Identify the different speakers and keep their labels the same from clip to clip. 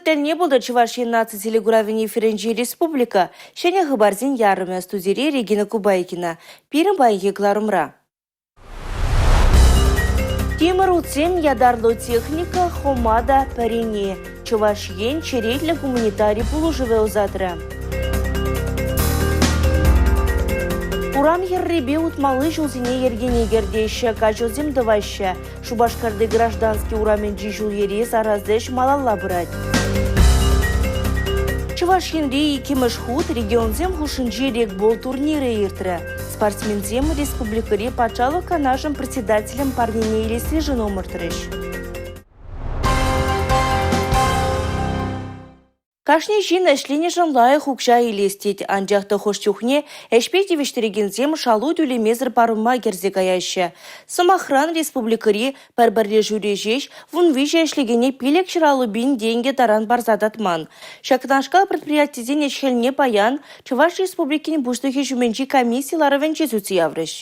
Speaker 1: тӗлне пултӑр Чӑваш Ен наци телекуравӗн эфирӗнчи республика ҫӗнӗ хыпарсен ярӑмӗ. Студире Регина Кубайкина. Пирӗн паянхи кӑларӑмра. Тимӗр утсем, ятарлӑ техника, хӑма та пӗрене. Чӑваш Ен черетлӗ гуманитари пулӑшӑвӗ ӑсатрӗ. Урам хӗррипе утмалли ҫулсене йӗркене кӗртеҫҫӗ, каҫӑсем тӑваҫҫӗ. Шупашкарти Граждански урамӗнчи ҫул-йӗре сарас ӗҫ малалла пырать. Чӑваш Енре иккӗмӗш хут регионсем хушшинчи регбол турнирӗ иртрӗ. Спортсменсем республикӑри Патшалӑх Канашӗн председателӗн парнине илессишӗн ӑмӑртрӗҫ. Кашни ҫын ӗҫленӗшӗн лайӑх укҫа илес тет, анчах та хӑш чухне ӗҫпе тивӗҫтерекенсем шалу тӳлемесӗр парӑма кӗрсе каяҫҫӗ. Сӑмахран, республикӑри пӗр пӗрлешӳре ҫеҫ 13 ӗҫлекене 550 пин тенкӗ таран парса татман. Ҫакнашкал предприятисен ӗҫ-хӗлне паян Чӑваш Республикин Пуҫлӑхӗ ҫумӗнчи комисси ларӑвӗнче сӳтсе яврӗҫ.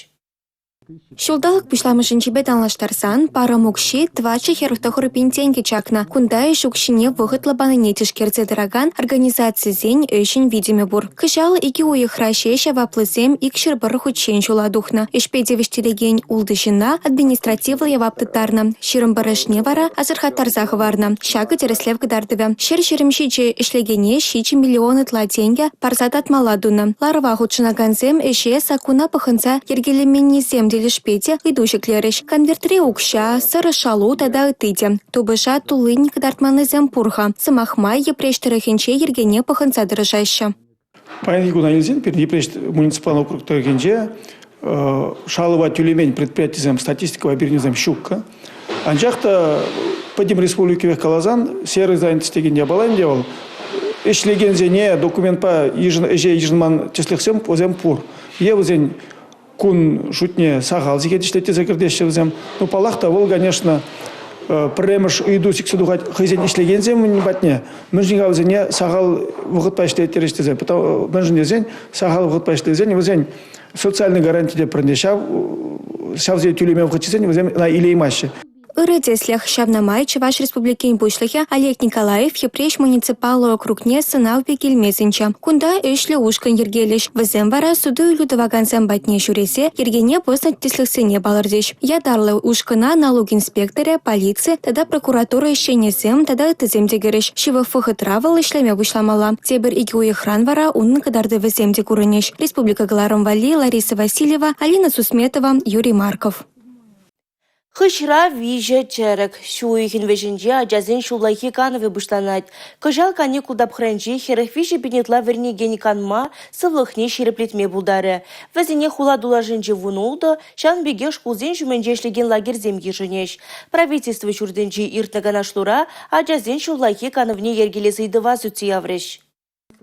Speaker 2: Ҫулталӑк пуҫламӑшӗнчипе танлаштарсан парӑм укҫи 449 пин тенкӗ чакнӑ. Кунта ӗҫ укҫине вӑхӑтлӑ панине тишкерсе тӑракан организацисен ӗҫӗн витӗмӗ пур. Кӑҫал икӗ уйӑхра ҫеҫ яваплисем 201 хутчен ҫула тухнӑ. Ӗҫпе тивӗҫтерекен ултӑ ҫынна административлӑ явап тыттарнӑ, 21-шне вара асӑрхаттарса хӑварнӑ. Ҫакӑ тӗрӗслев кӑтартӑвӗ. 127 ӗҫлекене 7 миллион ытла тенкӗ парса татмалла тунӑ. Ларӑва хутшӑнакансем ӗҫе саккуна пӑхӑнса йӗркелеменнисем тӗлӗшпе те ыйту ҫӗклерӗҫ. Конвертри укҫа, сӑрӑ шалу тата ытти те. Тупӑша туллин кӑтартманнисем пур-ха. Сӑмах май, Йӗпреҫ тӑрӑхӗнче йӗркене пӑхӑнса тӑрӑшаҫҫӗ.
Speaker 3: Паянхи куна илсен пирӗн Йӗпреҫ муниципаллӑ округ тӑрӑхӗнче шалӑва тӳлемен предприятисем статистикӑпа пирӗннисем ҫуккӑ. Анчах та пӗтӗм республикипех каласан, серый занятость текен япала ӗнтӗ вӑл ӗҫлекенсене документпа ӗҫе йышӑнман тӗслӗхсем вӗсем пур. Е вӗсен кун шутне сахал сехет ӗҫлет тесе кӗртеҫҫӗ вӗсем. Ну, паллах та, вӑл, конечно, пӗрремӗш ыйту сиксе тухать хӑйсен ӗҫлекенсем патне. Мӗншӗн-ха вӗсене сахал вӑхӑтпа ӗҫлеттерӗҫ тесе. Мӗншӗн тесен сахал вӑхӑтпа ӗҫлесен вӗсен социальный гаранти те пӗрне ҫав ҫавсене тӳлеме вӑхӑт ҫитсен вӗсем ӑна илеймаҫҫӗ.
Speaker 2: Ырӑ тӗслӗх. Ҫавна май Чӑваш Республикин Пуҫлӑхӗ Олег Николаев Йӗпреҫ муниципаллӑ округне сӑнав пек илме сӗнчӗ. Кунта ӗҫлӗ ушкӑн йӗркелӗҫ. Вӗсем вара суту-илӳ тӑвакансем патне ҫӳресе йӗркене пӑснӑ тӗслӗхсене палӑртӗҫ. Ятарлӑ ушкӑна налук инспекторӗ, полици тата прокуратура ӗҫченӗсем тата ыттисем те кӗрӗҫ. Ҫывӑх вӑхӑтра вӑл ӗҫлеме пуҫламалла. Тепӗр икӗ уйӑхран вара унӑн кӑтартӑвӗсем те курӑнӗҫ. Республика кӑларӑм валли Лариса Васильева, Алина Сусметова, Юрий Марков.
Speaker 1: Хыҫра виҫӗ чӗрӗк. Ҫу уйӑхӗн вӗҫӗнче ачасен ҫуллахи канӑвӗ пуҫланать. Кӑҫал каникул тапхӑрӗнче 43 пин ытла вӗренекен канма, сывлӑхне ҫирӗплетме пултарӗ. Вӗсене хула тулашӗнчи 16, ҫавӑн пекех шкулсен ҫумӗнче ӗҫлекен лагерьсем йышӑнӗҫ. Правительство ҫуртӗнче иртнӗ канашлура ачасен ҫуллахи канӑвне йӗркелес ыйтӑва сӳтсе яврӗҫ.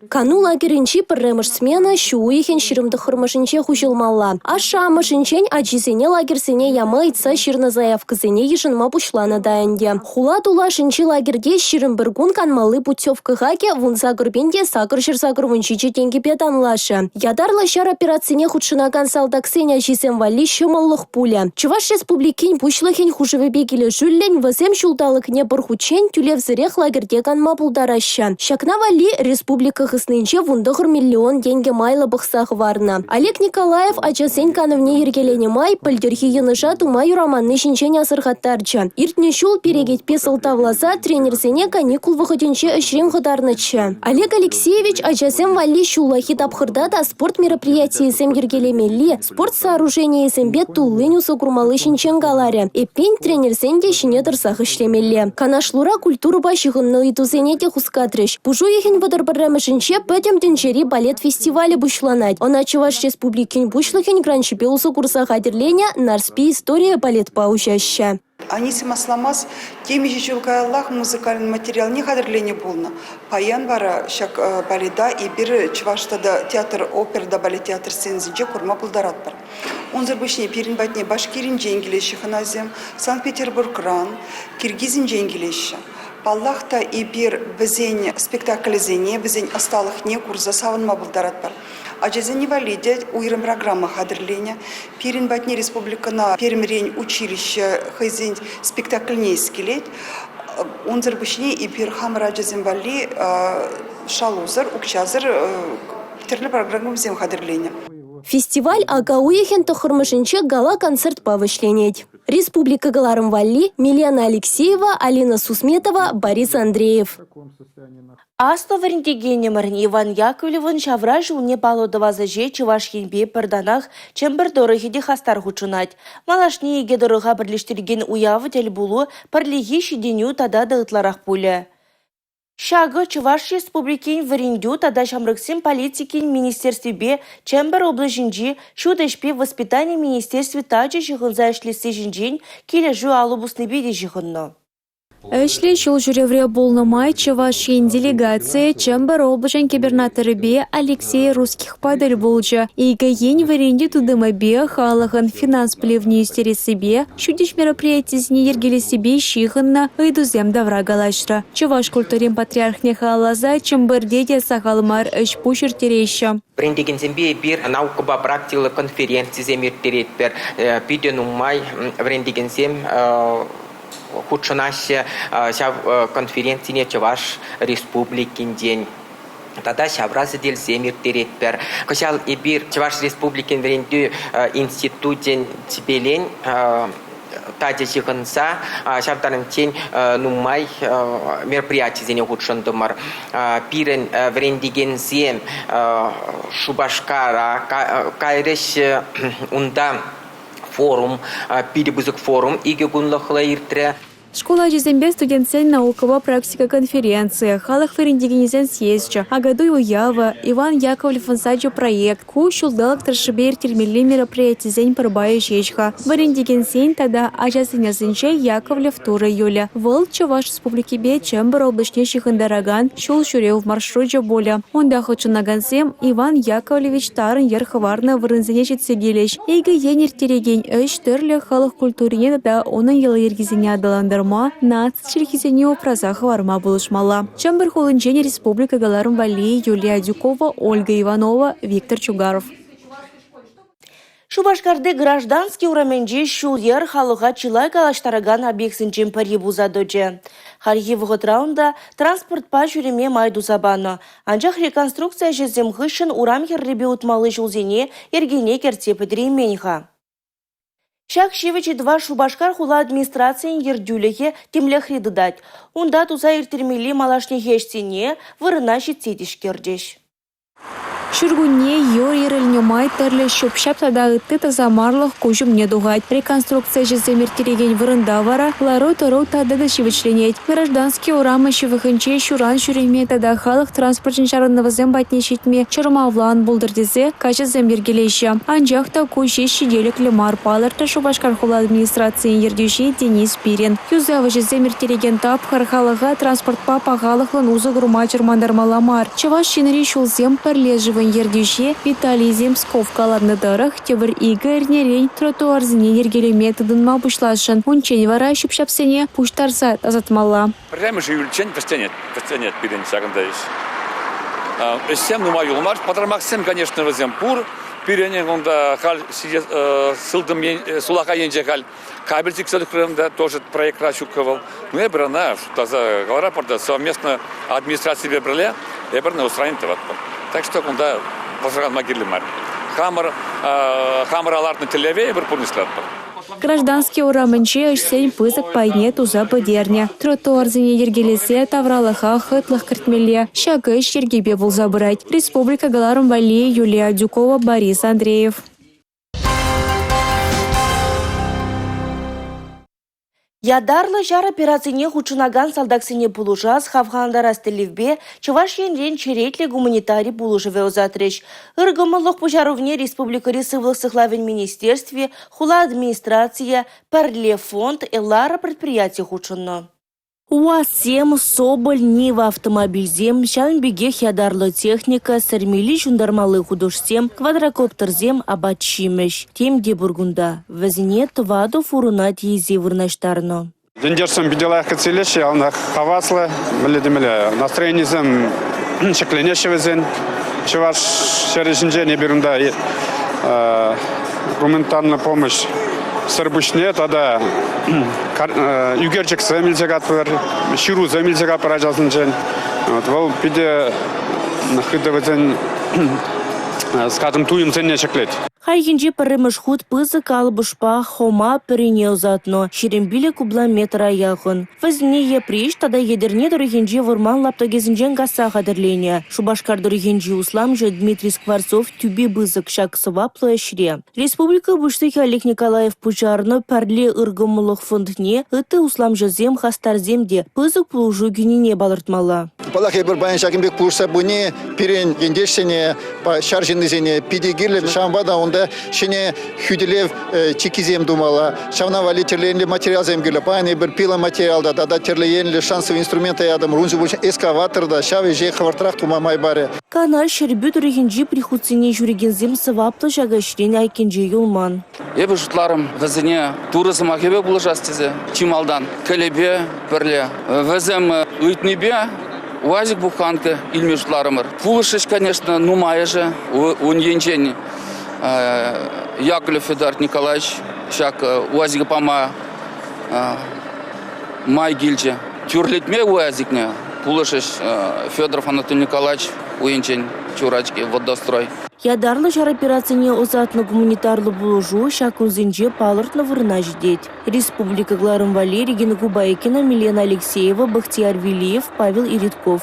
Speaker 4: Кану лагерӗнчи пӗрремӗш смена ҫу уйӑхӗн 29-мӗшӗнче уҫӑлмалла. Ашшӗ-амӑшӗнчен ачисене лагерьсене яма ыйтса ҫырнӑ заявкӑсене йышӑнма пуҫланӑ та ӗнтӗ. Хула тулашӗнчи лагерьте 21 кун канмалли путевка хакӗ 18 887 тенкӗпе танлашӗ. Ятарлӑ ҫар операцине хутшӑнакан салтаксен ачисем валли ҫӑмӑллӑх пулӗ. Чӑваш Республикин Пуҫлӑхӗн хушӑвӗпе килӗшӳллӗн вӗсем ҫулталӑкне пӗр хутчен тӳлевсӗрех лагерьте канма пултараҫҫӗ. Ҫакна валли республика хыснинче 19 миллион тенкӗ майлӑ пӑхса хӑварнӑ. Олег Николаев ачасен канӑвне йӗркеленӗ май пӗлтӗрхи йӑнӑша тума юраманни ҫинчен асӑрхаттарчӗ. Иртнӗ ҫул перекетпе сӑлтавласа тренерсене каникул вӑхӑтӗнче ӗҫрен хӑтарнӑччӗ. Олег Алексеевич ачасем валли ҫуллахи тапхӑрта та спорт мероприятийӗсем йӗркелемелли, спорт сооруженийӗсемпе туллин усӑ курмалли ҫинчен каларӗ. Эппин, тренерсен те ҫине тӑрсах ӗҫлемелле. Канашлура культурӑпа ҫыхӑннӑ ыйтусене те хускатрӗҫ. Пуш уйӑхӗн 31-мӗшӗнче Пӗтӗм тӗнчери балет фестивалӗ пуҫланать. Ӑна Чӑваш Республикин Пуҫлӑхӗн гранчӗпе усӑ курса хатӗрленӗ «Нарспи историйӗ» балетпа уҫаҫҫӗ.
Speaker 5: Анисим Асламас темиҫе ҫул каяллах музыкальнӑй материалне хатӗрленӗ пулнӑ. Паян вара ҫак балета эпир Чӑваш тата театр опера та балет театр сценисенче курма пултаратпӑр. Унсӑр пуҫне пирӗн патне Башкиринчен килеҫҫӗ хӑнасем, Санкт-Петербургран, Киргизинчен килеҫҫӗ. Паллах та, эпир вӗсен спектаклӗсене, вӗсен ӑсталӑхне курса савӑнма пултаратпӑр. Ачасене валли те уйрӑм программа хатӗрленӗ. Пирӗн патне республикӑна Пермьрен училище хӑйсен спектакльне илсе килет. Унсӑр пуҫне эпир хамӑр ачасем валли шалусӑр, укҫасӑр тӗрлӗ программӑсем хатӗрленӗ.
Speaker 4: Фестиваль ака уйӑхӗн 9-мӗшӗнче гала-концертпа вӗҫленет. Республика кӑларӑм валли Милена Алексеева, Алина Сусметова, Борис Андреев.
Speaker 1: Аслӑ вӗрентекенӗмӗрӗн Иван Яковлевӑн ҫавра ҫулне паллӑ тӑвас ӗҫе Чӑваш Енпе пӗр танах Чӗмпӗр тӑрӑхӗ те хастар хутшӑнать. Малашне икӗ тӑрӑха пӗрлештерекен уяв, тӗл пулу, пӗрлехи ҫитӗнӳ тата та ытларах пулӗ. Ҫакӑ Чӑваш Республикин вӗрентӳ тата ҫамрӑксен политикин министерствипе Чӗмпӗр облаҫӗнчи ҫут ӗҫпе воспитани министерстви тачӑ ҫыхӑнса ӗҫлесси ҫинчен килӗшӳ алӑ пуснипе те ҫыхӑннӑ.
Speaker 6: Ӗҫлӗ ҫул ҫӳревре пулнӑ май Чӑваш Ен делегацийӗ Чӗмпӗр облаҫӗн кӗпӗрнатторӗпе Алексей Русскихпа тӗл пулчӗ. Икӗ ен вӗрентӳ тытӑмӗпе, халӑхӑн финанс пӗлӗвне ӳстерессипе, ҫутӗҫ мероприятисене йӗркелессипе ҫыхӑннӑ ыйтусем тавра калаҫрӗ. Чӑваш культурин патриархне халалласа Чӗмпӗрте те сахал мар ӗҫ-пуҫ ирттереҫҫӗ.
Speaker 7: Вӗрентекенсемпе эпир наукӑпа практикӑллӑ конференцисем ирттеретпӗр. Питӗ нумай вӗрентекенсем хутшӑнаҫҫӗ ҫав конференцине Чӑваш Республикинчен тата ҫавра сӗтелсем ирттеретпӗр. Кӑҫал эпир Чӑваш Республикин вӗрентӳ институчӗн тӗпелен тачӑ ҫыхӑнса ҫав таранччен нумай мероприятисене хутшӑнтӑмӑр. Пирӗн вӗрентекенсем Шупашкара кайрӗҫ, унта форум, питӗ пысӑк форум икӗ кунлӑхлӑ иртрӗ.
Speaker 6: Шкул ачисемпе студентсен наукӑпа практика конференцийӗ, халӑх вӗрентекенӗсен съезчӗ, Акатуй уявӗ, Иван Яковлевӑн сачӗ проект ку ҫулталӑк тӑршшӗпе ирттермелли мероприятисен пӗр пайӗ ҫеҫ-ха. Вӗрентекенсен тата ачасен асӗнче Яковлев турӗ юлӗ. Вӑл Чӑваш Республикипе Чӗмпӗр облаҫне ҫыхӑнтаракан ҫул ҫӳрев маршручӗ пулӗ. Унта хутшӑнакансем Иван Яковлевич тарӑн йӗр хӑварнӑ вырӑнсене ҫитсе килӗҫ. Икӗ ен ирттерекен ӗҫ тӗрлӗ халӑх культурине тата унӑн йӑли-йӗркисене аталантарма, наци чӗлхисене упраса хӑварма пулӑшмалла. Чӗмпӗр хулинчен республика кӑларӑм валли Юлия Адюкова, Ольга Иванова, Виктор Чугаров.
Speaker 1: Шупашкарти Граждански урамӗнчи ҫул-йӗр халӑха чылай калаҫтаракан объектсенчен пӗри пулса тӑчӗ. Хальхи вӑхӑтра унта транспортпа ҫӳреме май туса панӑ. Анчах реконструкци ӗҫӗсем хыҫҫӑн урам хӗррипе утмалли ҫулсене йӗркене кӗртсе пӗтереймен-ха. Ҫак ҫивӗч ыйтӑва Шупашкар хула администрацийӗн ертӳлӗхӗ тимлӗхре тытать. Унта туса ирттермелли малашнехи ӗҫсене вырӑна ҫитсе тишкерчӗҫ.
Speaker 6: Ҫуркунне юр ирӗлнӗ май тӗрлӗ ҫӳп-ҫап тата ытти тасамарлӑх куҫ умне тухать. Реконструкци ӗҫӗсем ирттерекен вырӑнта вара лару-тӑру тата та ҫивӗчленет. Граждански урамӗ ҫывӑхӗнче ҫуран ҫӳреме тата халӑх транспорчӗн чарӑнӑвӗсем патне ҫитме чӑрмавлӑ ан пултӑр тесе каҫӑсем йӗркелеҫҫӗ. Анчах та ку ҫеҫ ҫителӗклӗ мар, палӑртрӗ Шупашкар хула администрацийӗн ертӳҫи Денис Спирин. Юсав ӗҫӗсем ирттерекен тапхӑр халӑха транспортпа пахалӑхлӑн усӑ курма чӑрмантармалла мар. Чӑваш Енри ҫулсем пӗрлешӗвӗн ертӳҫи Виталий Земсков каланӑ тӑрӑх, тепӗр икӗ эрнерен тротуарсене йӗркелеме тытӑнма пуҫласшӑн. Унччен вара ҫӳп-ҫапсене пуҫтарса тасатмалла.
Speaker 8: Пӗрремӗш июльччен вӗҫленет, вӗҫленет пирӗн ҫакӑнта ӗҫ. Ӗҫсем нумай юлмасть. Пӑтӑрмахсем, конечно, вӗсем пур. Пирӗн унта халь сылтӑм сулахай енче халь Кабель сиксе тухрӗ та тоже проектра ҫуккӑ вӑл. Ну, эпир ӑна шутласа кӑларатпӑр та совместно администраципе пӗрле эпир ӑна устранить тӑватпӑр. Так что кунта пӑшӑрханма кирлӗ мар. Хамӑр хамӑра лартнӑ тӗллеве эпир пурнӑҫлатпӑр.
Speaker 6: Граждански урамӗнче ӗҫсен пысӑк пайне туса пӗтернӗ. Тротуарсене йӗркелесе тавралӑха хӑтлӑх кӗртмелле. Ҫак ӗҫ йӗркепе пулса пырать. Республика кӑларӑм валли Юлия Адюкова, Борис Андреев.
Speaker 1: Ятарлӑ ҫар операцине хутшӑнакан салтаксене пулӑшас, хавхалантарас тӗллевпе Чӑваш Енрен черетлӗ гуманитари пулӑшӑвӗ ӑсатрӗҫ. Ыр кӑмӑллӑх пуҫарӑвне республикӑри сывлӑх сыхлавӗн министерстви, хула администрацийӗ, Пӗрле фонд, «Элара» предприяти хутшӑннӑ. УАЗсем, Соболь, Нива автомобильсем, ҫавӑн пекех ятарлӑ техника, сӗрмелли-ҫунтармалли хутӑшсем, квадрокоптерсем, апат-ҫимӗҫ. Тем те пур кунта. Вӗсене тӑватӑ фурӑна тиесе вырнаҫтарнӑ.
Speaker 9: Ентешсем питӗ лайӑх кӗтсе илеҫҫӗ, яланах хаваслӑ, мӗнле темелле, настроенисем ҫӗкленеҫҫӗ вӗсен. Чӑваш ҫӗрӗ ҫинчен эпир унта гуманитарная помощь. Сӑр пуҫне тата ӳкерчӗксем илсе катпӑр, ҫырусем илсе катпӑр ачасенчен. Вӑл питӗ хытӑ вӗсен, скажем, туйӑмсене ҫӗклет.
Speaker 1: Хальхинче пӗрремӗш хут пысӑк калӑпӑшпа хӑма пӗрене ӑсатнӑ, 25 кубла метра яхӑн. Вӗсене Йӗпреҫ тата Етӗрне тӑрӑхӗнчи вӑрман лаптӑкӗсенчен касса хатӗрленӗ. Шупашкар тӑрӑхӗнчи усламҫӑ Дмитрий Скворцов тӳпи пысӑк ҫак сӑваплӑ ӗҫре. Республика Пуҫлӑхӗ Олег Николаев пуҫарнӑ Пӗрле ыркӑмӑллӑх фондне ытти усламҫӑсем, хастарсем те пысӑк пулӑшу кӳнине палӑртмалла.
Speaker 10: Паллах, эпир паян ҫакӑн пек пулӑшса пыни пирӗн ентешсене, ҫар ҫыннисене питӗ кирлӗ. Ҫавӑнпа та унта ҫӗнӗ хӳтӗлев чиккисем тумалла. Ҫавна валли тӗрлӗ енлӗ материалсем кирлӗ. Паян эпир пиломатериал та тата тӗрлӗ енлӗ шансовый инструмент та ятӑмӑр. Унсӑр пуҫне эскаватор та ҫав ӗҫе хӑвӑртрах тума май парӗ.
Speaker 1: Канаш Ҫӗрпӳ тӑрӑхӗнчи прихутсене ҫӳрекенсем сӑваплӑ ҫак ӗҫрен айккинче юлман.
Speaker 11: Эпӗ шутларӑм, вӗсене Турӑ сӑмахӗпе пулӑшас тесе чи малтан кӗлӗпе пӗрле. Вӗсем ыйтнипе УАЗик буханка илме шутларӑмӑр. Пулӑшрӗҫ, конечно, нумайӑшӗ. Ун енчен Яковлев Эдуард Николаевич ҫак УАЗика пама май килчӗ. Тӳрлетме УАЗикне пулӑшӗҫ Федоров Анатолий Николаевич уйӗнчен Чурачки водострой.
Speaker 1: Ятарлӑ ҫар операцине ӑсатнӑ гуманитарлӑ пулӑшу ҫак кунсенче палӑртнӑ вырӑна ҫитет. Республика кӑларӑм валли Регина Кубайкина, Милена Алексеева, Бахтияр Велиев, Павел Иритков.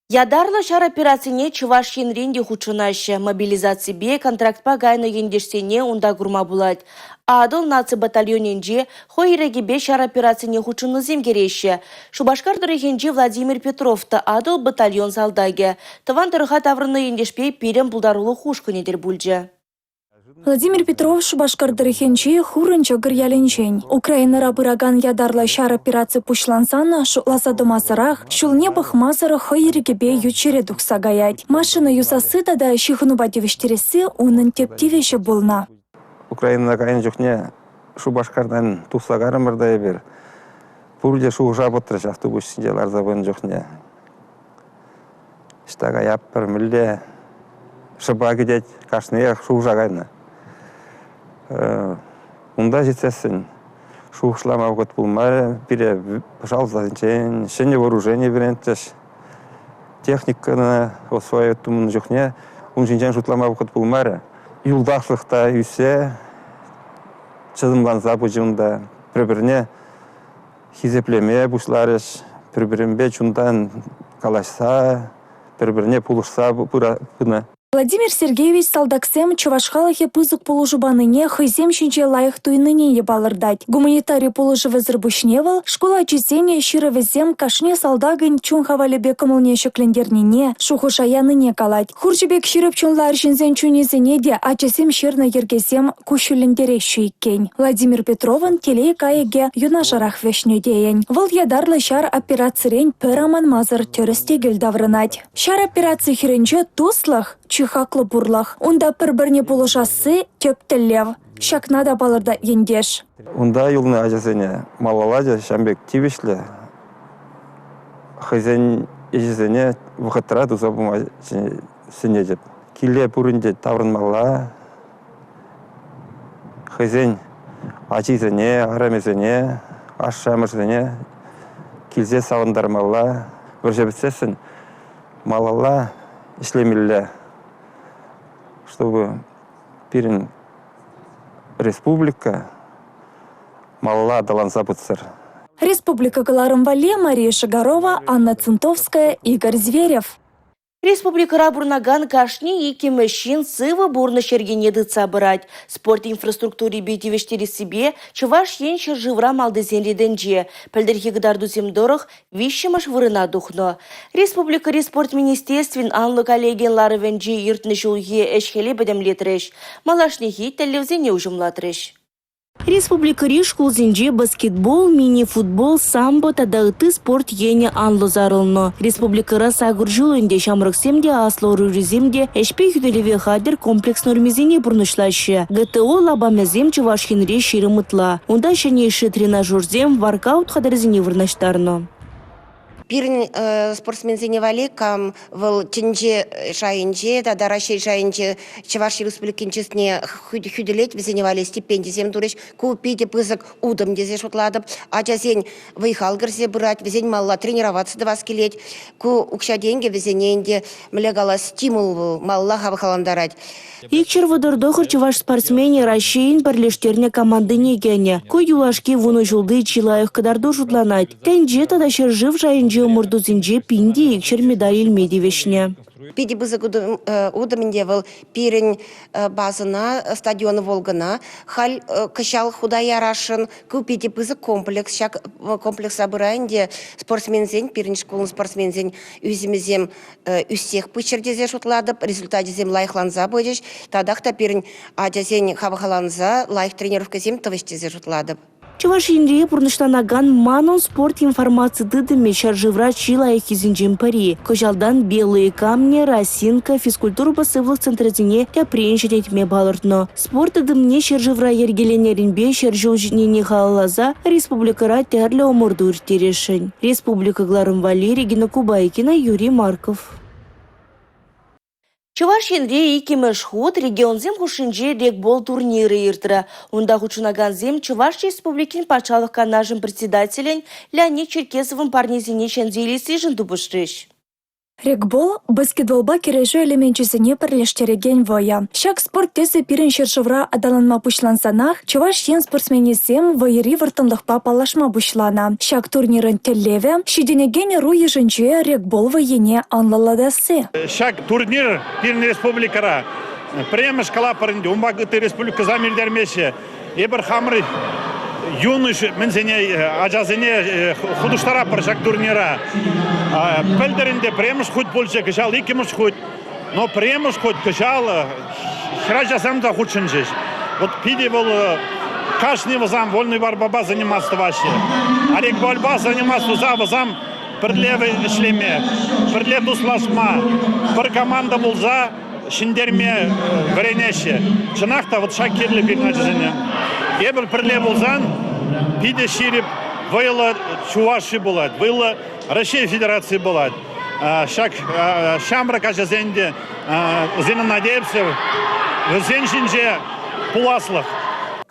Speaker 1: Ятарлӑ ҫар операцине Чӑваш Енрен те хутшӑнаҫҫӗ. Мобилизаципе, контрактпа кайнӑ ентешсене унта курма пулать. Атӑл наци батальонӗнче хӑй ирӗкӗпе ҫар операцине хутшӑннисем кӗреҫҫӗ. Шупашкар тӑрӑхӗнчи Владимир Петров та Атӑл батальон салтакӗ. Тӑван тӑрӑха таврӑннӑ ентешпе пирӗн пултарулӑх ушкӑнӗ тӗл пулчӗ.
Speaker 12: Владимир Петров Шупашкар тӑрӑхӗнчи Хурӑн Чӑкӑр ялӗнчен. Украинӑра пыракан ятарлӑ ҫар операци пуҫлансан шутласа тӑмасӑрах, ҫулне пӑхмасӑр хӑй ирӗкӗпе ют ҫӗре тухса каять. Машина юсасси тата ҫыхӑнупа тивӗҫтересси унӑн тӗп тивӗҫӗ пулнӑ.
Speaker 13: Украинӑна кайнӑ чухне Шупашкартан тухса карӑмӑр та эпир. Пурте шухӑша пӑтрӗҫ автобус ҫинче ларса пынӑ чухне. Ӑҫта каятпӑр, мӗнле шӑпа кӗтет, кашниех шухӑша кайнӑ. Унта ҫитсессӗн шухӑшлама вӑхӑт пулмарӗ. Пире пӑшалсенчен ҫӗнӗ вооружени вӗрентрӗҫ. Техникӑна освоить тунӑ чухне ун ҫинчен шутлама вӑхӑт пулмарӗ. Юлташлӑх та ӳссе, чӑтӑмланса пычӗ унта. Пӗр-пӗрне хисеплеме пуҫларӗҫ, пӗр-пӗринпе чунтан калаҫса, пӗр-пӗрне пулӑшса пынӑ.
Speaker 12: Владимир Сергеевич салтаксем чӑваш халӑхӗ пысӑк пулӑшу панине хӑйсем ҫинче лайӑх туйнине те палӑртать. Гуманитари пулӑшӑвӗсӗр пуҫне вӑл шкул ачисен ҫырӑвӗсем кашни салтакӑн чун хавалӗпе кӑмӑлне ҫӗклентернине, шухӑша янине калать. Хурҫӑ пек ҫирӗп чунлӑ арҫынсен чунӗсене те ачасем ҫырнӑ йӗркесем куҫҫульлентереҫҫӗ иккен. Владимир Петровӑн телей кайӑкӗ юнашарах вӗҫнӗ тейӗн. Вӑл ятарлӑ ҫар операцирен пӗр аманмасӑр тӗрӗс-тӗкел таврӑнать. Ҫар операци хирӗнче туслӑх – чи хаклӑ пурлӑх. Унта пӗр-пӗрне пулӑшасси – тӗп тӗллев. Ҫакна та палӑртать ентеш.
Speaker 13: Унта юлнӑ ачасене малалла та ҫавӑн пек тивӗҫлӗ хӑйсен ӗҫӗсене вӑхӑтра туса пыма сӗнетӗп. Киле пурин те таврӑнмалла, хӑйсен ачисене, арӑмӗсене, ашшӗ-амӑшӗсене килсе савӑнтармалла. Вӑрҫӑ пӗтсессӗн малалла ӗҫлемелле, чтобы пирӗн республика малалла аталанса пытсӑр.
Speaker 12: Республика кӑларӑм валли Мария Шигарова, Анна Цинтовская, Игорь Зверев.
Speaker 1: Республикӑра пурӑнакан кашни иккӗмӗш ҫын сывӑ пурнӑҫ йӗркине тытса пырать. Спорт инфраструктурипе тивӗҫтерессипе Чӑваш Ен ҫӗршывра малтисен ретӗнче. Пӗлтӗрхи кӑтартусем тӑрӑх виҫҫӗмӗш вырӑна тухнӑ. Республикӑри спорт министерствин анлӑ коллегийӗн ларӑвӗнче иртнӗ ҫулхи ӗҫ-хӗле пӗтӗмлетрӗҫ, малашнехи тӗллевсене уҫӑмлатрӗҫ. Республикӑри шкулсенче баскетбол, мини-футбол, самбо тата ытти спорт енӗ анлӑ сарӑлнӑ. Республикӑра 8 ҫул ӗнтӗ ҫамрӑксем те, аслӑ ӑрурисем те ӗҫпе хӳтӗлеве хатӗр комплекс нормисене пурнӑҫлаҫҫӗ. ГТО лапамӗсем Чӑваш Енре 20 ытла. Унта ҫӗнӗ йышши тренажерсем, воркаут хатӗрӗсене вырнаҫтарнӑ.
Speaker 14: Пирӗн спортсменсене валли кам вӑл тӗнче шайӗнче тата Раҫҫей шайӗнче Чӑваш Республикин чысне хӳтӗлет, вӗсене валли стипендисем турӗҫ. Ку питӗ пысӑк утӑм тесе шутлатӑп. Ачасен вӑй-хал кӗрсе пырать, вӗсен малалла тренироваться тӑвас килет. Ку укҫа-тенкӗ вӗсене ӗнтӗ, мӗнле калас, стимул вӑл, малалла хавхалантарать.
Speaker 1: 239 чӑваш спортсменӗ Раҫҫейӗн пӗрлештернӗ командине кӗнӗ. Ку юлашки вунӑ ҫулти чи лайӑх кӑтарту шутланать. Тӗнче тата ҫӗршыв шайӗнчи ӑмӑртусенче 1200 медаль илме тивӗҫнӗ.
Speaker 14: Питӗ пысӑк утӑм ӗнтӗ вӑл пирӗн базӑна, стадион Волгӑна. Халь кӑҫал хута ярасшӑн. Ку питӗ пысӑк комплекс. Ҫак комплекса пыра ӗнтӗ спортсменсен, пирӗн шкулӑн спортсменсен ӳсӗмӗсем ӳссех пыччӑр тесе шутлатӑп. Результачӗсем лайӑхланса пычӗҫ. Татах та пирӗн ачасен хавхаланса лайӑх тренировкӑсем тӑвӗҫ тесе шутлатӑп.
Speaker 1: Чӑваш Енре пурнӑҫланакан «Манӑн спорт» информаци тытӑмӗ ҫӗршывра чи лайӑххисенчен пӗри. Кӑҫалтан «Белые камни», «Росинка» физкультурӑпа сывлӑх центрӗсене тӗпрен ҫӗнетме палӑртнӑ. Спорт тытӑмне ҫӗршывра йӗркеленӗренпе 100 ҫул ҫитнине халалласа республикӑра тӗрлӗ ӑмӑрту ирттересшӗн. Республика кӑларӑм валли Регина Кубайкина, Юрий Марков. Чӑваш Енре иккӗмӗш хут регионсем хушшинче регбол турнирӗ иртрӗ. Унта хутшӑнакансем Чӑваш Республикин Патшалӑх Канашӗн Председателӗн Леонид Черкесовӑн парнисене ҫӗнсе илессишӗн тупӑшрӗҫ.
Speaker 12: Регбол – баскетболпа кӗрешӳ элеменчӗсене пӗрлештерекен вӑйӑ. Ҫак спорт тӗсӗ пирӗн ҫӗршывра аталанма пуҫлансанах Чӑваш Ен спортсменӗсем вӑйӑри вӑрттӑнлӑхпа паллашма пуҫланӑ. Ҫак турнирӑн тӗллевӗ – ҫитӗнекен ӑру йышӗнче регбол вӑййине анлӑлатасси.
Speaker 15: Ҫак турнир пирӗн республикӑра пӗрремӗш калапӑр ӗнтӗ, унпа ытти республикӑсем ирттермеҫҫӗ. Эпир хамӑр юнӑҫ мӗнсене, ачасене хутӑштаратпӑр ҫак турнира. Пӗлтӗр ӗнтӗ пӗрремӗш хут пулчӗ, кӑҫал иккӗмӗш хут. Но пӗрремӗш хут кӑҫал хӗрачасем та хутшӑнчӗҫ. Вот питӗ вӑл кашни вӗсем вольный борьбапа заниматься тӑваҫҫӗ. А регбольпа заниматься туса вӗсем пӗрле ӗҫлеме, пӗрле туслашма, пӗр команда пулса ҫӗнтерме вӗренеҫҫӗ. Чӑнах та вот ҫак кирлӗ пирӗн ачасене. Эпир пӗрле пулсан питӗ ҫирӗп, вӑйлӑ Чуваши пулать, вӑйлӑ Раҫҫей Федерацийӗ пулать. Ҫак ҫамрӑк ачасен те Зина Надеевцев вӗсен ҫинче пуласлӑх.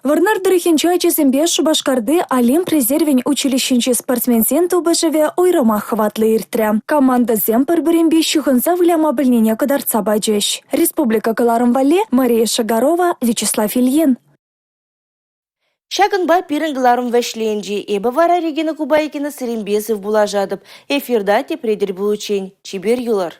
Speaker 12: Вӑрнар тӑрӑхӗнчи ачасемпе Шупашкарти Олимп резервӗн училищинчи спортсменсен тупӑшӑвӗ уйрӑмах хӑватлӑ иртрӗ. Командӑсем пӗр-пӗринпе ҫыхӑнса выляма пӗлнине кӑтартса пачӗҫ. Республика кӑларӑм валли Мария Шагарова, Вячеслав Ильин.
Speaker 1: Ҫакӑнпа пирӗн кӑларӑм вӗҫленчӗ. Эпӗ вара Регина Кубайкина сирӗнпе сывпуллашатӑп. Эфирта тепре тӗл пуличчен. Чипер юлӑр.